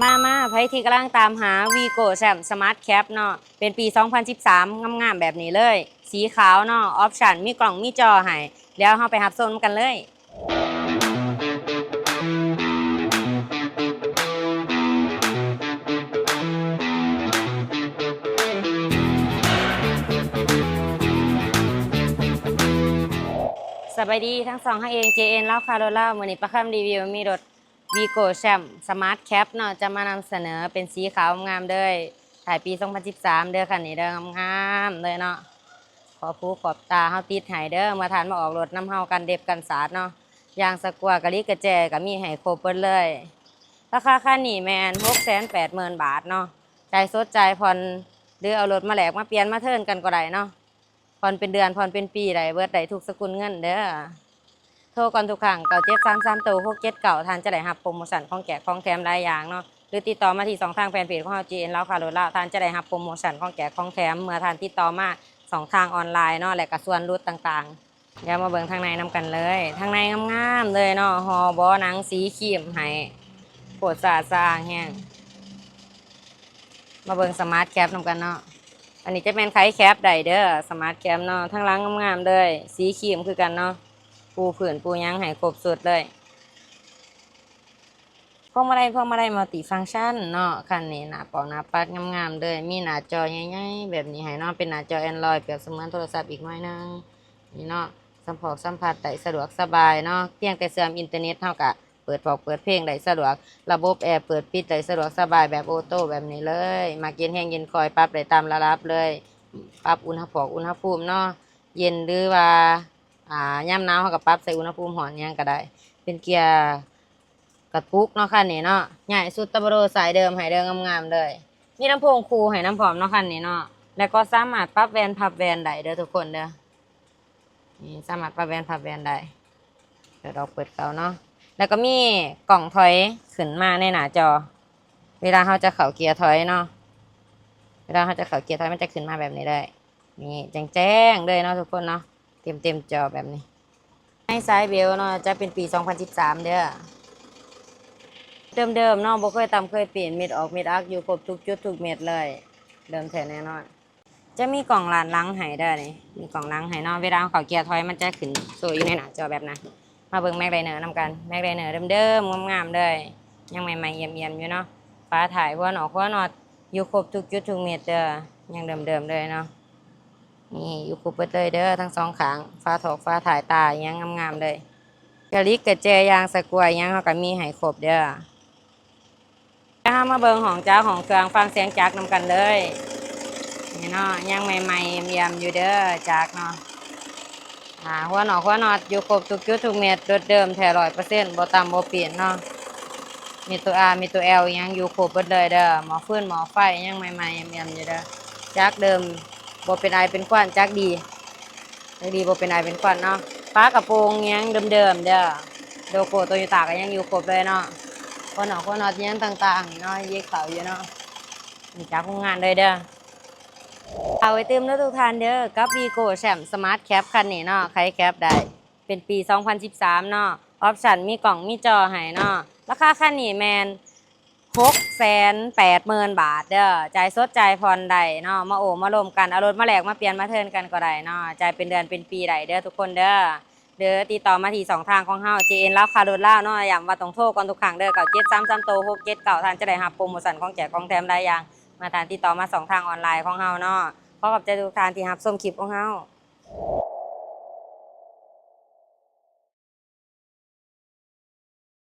ມາ ມາ ໃຜທີ່ກຳລັງຕາມຫາ Vigo Champ Smart Cab ເນາະ ເປັນປີສອງພັນສິບສາມ ງາມໆ ແບບນີ້ເລີຍ ສີຂາວເນາະ ອອບຊັນ ມີກ້ອງ ມີຈໍໃຫ້ ດຽວເຮົາໄປຮັບຊົມນຳກັນເລີຍ. ສະບາຍດີທັງສອງເຮົາເອງ ເຈເອັນ ລາວຄ້າລົດລາວ ມື້ນີ້ປາຄຳຣີວິວມີລົດ Vigo Champ Smart Cab ເນາະ ຈະມານຳສະເໜີເປັນສີຂາວງາມເລີຍ ທ້າຍປີສອງພັນສິບສາມເດີ ຄັນນີ້ເດີ ງາມໆ ເລີຍເນາະ ຂອບຫູຂອບຕາເຮົາຕິດໃຫ້ເດີ ເມື່ອທ່ານມາອອກລົດນຳເຮົາ ກັນເດັບກັນສາດເນາະ ຢາງສະກົວກະລິກກະແຈກະມີໃຫ້ຄົບເບິດເລີຍ ລາຄາຄັນນີ້ແມ່ນຫົກແສນແປດໝື່ນບາດເນາະ ຈ່າຍສົດຈ່າຍຜ່ອນ ຫຼືເອົາລົດມາແລກມາປ່ຽນມາເທີນກັນກໍໄດ້ເນາະ. ຜ່ອນເປັນເດືອນ ຜ່ອນເປັນປີໄດ້ ເບິດໄດ້ທຸກສະກຸນເງິນເດີ ໂທກ່ອນທຸກຄັ້ງ ເກົ້າເຈັດສາມສາມໂຕຫົກເຈັດເກົ້າ ທ່ານຈະໄດ້ຮັບໂປຣໂມຊັນຂອງແຈກຂອງແຖມຫຼາຍຢ່າງເນາະ ຫຼືຕິດຕໍ່ມາທີ່ຊ່ອງທາງແຟນເພຈຂອງເຮົາ ເຈເອັນ ລາວຄ້າລົດລາວ ທ່ານຈະໄດ້ຮັບໂປຣໂມຊັນຂອງແຈກຂອງແຖມ ເມື່ອທ່ານຕິດຕໍ່ມາຊ່ອງທາງອອນລາຍເນາະ ແລະກະສ່ວນຫຼຸດຕ່າງໆ ດຽວມາເບິ່ງທາງໃນນຳກັນເລີຍ ທາງໃນງາມໆ ເລີຍເນາະ ຫໍ່ເບາະໜັງສີຄຣີມໃຫ້ ໂຄດສະອາດສະອ້າງແຮງ. ມາເບິ່ງ Smart Cab ນຳກັນເນາະ ອັນນີ້ຈະແມ່ນໄຂແຄັບໄດ້ເດີ Smart Cab ເນາະ ທາງຫຼັງງາມໆ ເລີຍ ສີຄຣີມຄືກັນເນາະ ປູພື້ນປູຫຍັງໃຫ້ຄົບຊຸດເລີຍ ພວງມາໄລ ພວງມາໄລ Multifunction ເນາະ ຄັນນີ້ໜ້າເປົ້າໜ້າປັດງາມໆ ເລີຍ ມີໜ້າຈໍໃຫຍ່ໆ ແບບນີ້ໃຫ້ເນາະ ເປັນໜ້າຈໍ Android ປຽບສະເໝືອນໂທລະສັບອີກໜ້ອຍໜຶ່ງ ນີ້ເນາະ ສຳພອກສຳຜັດໄດ້ສະດວກສະບາຍເນາະ ພຽງແຕ່ເຊື່ອມອິນເຕີເນັດເຮົາກະ ເປີດພອກເປີດເພງໄດ້ສະດວກ ລະບົບແອເປີດປິດໄດ້ສະດວກສະບາຍແບບໂອໂຕ້ແບບນີ້ເລີຍ ມັກເຢັນແຮງເຢັນຄ່ອຍ ປັບໄດ້ຕາມລະດັບເລີຍ ປັບອຸນຫະພອກອຸນຫະພູມເນາະ ເຢັນ ຫຼືວ່າ ອາ ຍາມໜາວເຮົາກະປັບໃສ່ອຸນຫະພູມຮ້ອນຫຍັງກະໄດ້ ເປັນເກຍກະປຸກເນາະ ຄັນນີ້ເນາະ ຍ້າຍຊຸດເຕີໂບໂຣສາຍເດີມໃຫ້ເດີ ງາມໆ ເລີຍ ມີລຳໂພງຄູ່ໃຫ້ນຳພ້ອມເນາະ ຄັນນີ້ເນາະ ແລະກໍສາມາດປັບແວ່ນພັບແວ່ນໄດ້ເດີທຸກຄົນເດີ. ນີ້ສາມາດປັບແວ່ນພັບແວ່ນໄດ້ ເປີດອອກເປີດເຂົ້າເນາະ ແລ້ວກໍມີກ້ອງຖອຍຂຶ້ນມາໃນໜ້າຈໍ ເວລາເຮົາຈະເຂົ້າເກຍຖອຍເນາະ ເວລາເຮົາຈະເຂົ້າເກຍຖອຍ ມັນຈະຂຶ້ນມາແບບນີ້ເລີຍ ນີ້ແຈ້ງໆ ເລີຍເນາະທຸກຄົນເນາະ ເຕັມໆ ຈໍແບບນີ້ ໃນສາຍເບວເນາະ ຈະເປັນປີສອງພັນສິບສາມເດີ ເດີມໆ ເນາະ ບໍ່ເຄີຍຕ່ຳເຄີຍປີ້ນ ເມັດອອກເມັດອັກ ຢູ່ຄົບທຸກຈຸດທຸກເມັດເລີຍ ເດີມແທ້ແນ່ນອນ. ຈະມີກ້ອງລ້ານຫຼັງໃຫ້ເດີນີ້ ມີກ້ອງຫຼັງໃຫ້ເນາະ ເວລາເຮົາເຂົ້າເກຍຖອຍ ມັນຈະຂຶ້ນໂຊຢູ່ໃນໜ້າຈໍແບບນັ້ນ ມາເບິ່ງ Magliner ນຳກັນ Magliner ເດີມໆ ງາມໆ ເລີຍ ຍັງໃໝ່ໆ ອຽມໆ ຢູ່ເນາະ ຝາທ້າຍ ຫົວນອກ ຫົວນັອດ ຢູ່ຄົບທຸກຈຸດທຸກເມັດເດີ ຍັງເດີມໆ ເລີຍເນາະ ນີ້ ຢູ່ຄົບເບິດເລີຍເດີ ທັງສອງຂ້າງ ຝາຖອກ ຝາທ້າຍ ຕາ ອີ່ຫຍັງງາມໆ ເລີຍ ກະລິກກະແຈ ຢາງສະກົວ ອີ່ຫຍັງເຮົາກະມີໃຫ້ຄົບເດີ. ດຽວເຮົາມາເບິ່ງຫ້ອງຈັກຫ້ອງເຄື່ອງ ຟັງສຽງຈັກນຳກັນເລີຍ ນີ້ເນາະ ຍັງໃໝ່ໆ ອຽມໆ ຢູ່ເດີ ຈັກເນາະ ອາ ຫົວນອກຫົວນັອດ ຢູ່ຄົບທຸກຈຸດທຸກເມັດ ລົດເດີມແທ້ຮ້ອຍເປີເຊັນ ບໍ່ຕ່ຳບໍ່ປີ້ນເນາະ ມີໂຕ R ມີໂຕ L ອີ່ຫຍັງຢູ່ຄົບເບິດເລີຍເດີ ໝໍ້ຟືນໝໍ້ໄຟ ຍັງໃໝ່ໆ ອຽມໆ ຢູ່ເດີ ຈັກເດີມ ບໍ່ເປັນໄອເປັນຄວັນ ຈັກດີ ຍັງດີ ບໍ່ເປັນໄອເປັນຄວັນເນາະ ຝາກະໂປງຍັງເດີມໆ ເດີ ໂລໂກ້ໂຕໂຍຕ້າກະຍັງຢູ່ຄົບເລີຍເນາະ ຫົວນອກຫົວນັອດຫຍັງຕ່າງໆ ນີ້ເນາະ ເຢກເຂົ້າຢູ່ເນາະ ນີ້ຈາກໂຮງງານເລີຍເດີ ຝາກໄວ້ຕື່ມເດີທຸກທ່ານເດີ ກັບ Vigo Champ Smart Cab ຄັນນີ້ເນາະ ໄຂແຄັບໄດ້ ເປັນປີສອງພັນສິບສາມເນາະ ອອບຊັນ ມີກ້ອງ ມີຈໍໃຫ້ເນາະ ລາຄາຄັນນີ້ແມ່ນ ຫົກແສນແປດໝື່ນບາດເດີ ຈ່າຍສົດຈ່າຍຜ່ອນໄດ້ເນາະ ມາໂອ້ມາລົມກັນ ເອົາລົດມາແລກມາປ່ຽນມາເທີນກັນກໍໄດ້ເນາະ ຈ່າຍເປັນເດືອນເປັນປີໄດ້ເດີທຸກຄົນເດີ ຫຼືຕິດຕໍ່ມາທີ່ຊ່ອງທາງຂອງເຮົາ ເຈເອັນ ລາວຄ້າລົດລາວເນາະ ຢ້ຳວ່າຕ້ອງໂທກ່ອນທຸກຄັ້ງເດີ ເກົ້າເຈັດສາມສາມໂຕຫົກເຈັດເກົ້າ ທ່ານຈະໄດ້ຮັບໂປຣໂມຊັນຂອງແຈກຂອງແຖມຫຼາຍຢ່າງ ເມື່ອທ່ານຕິດຕໍ່ມາຊ່ອງທາງອອນລາຍຂອງເຮົາເນາະ ຂໍຂອບໃຈທຸກທ່ານທີ່ຮັບຊົມຄລິບຂອງເຮົາ.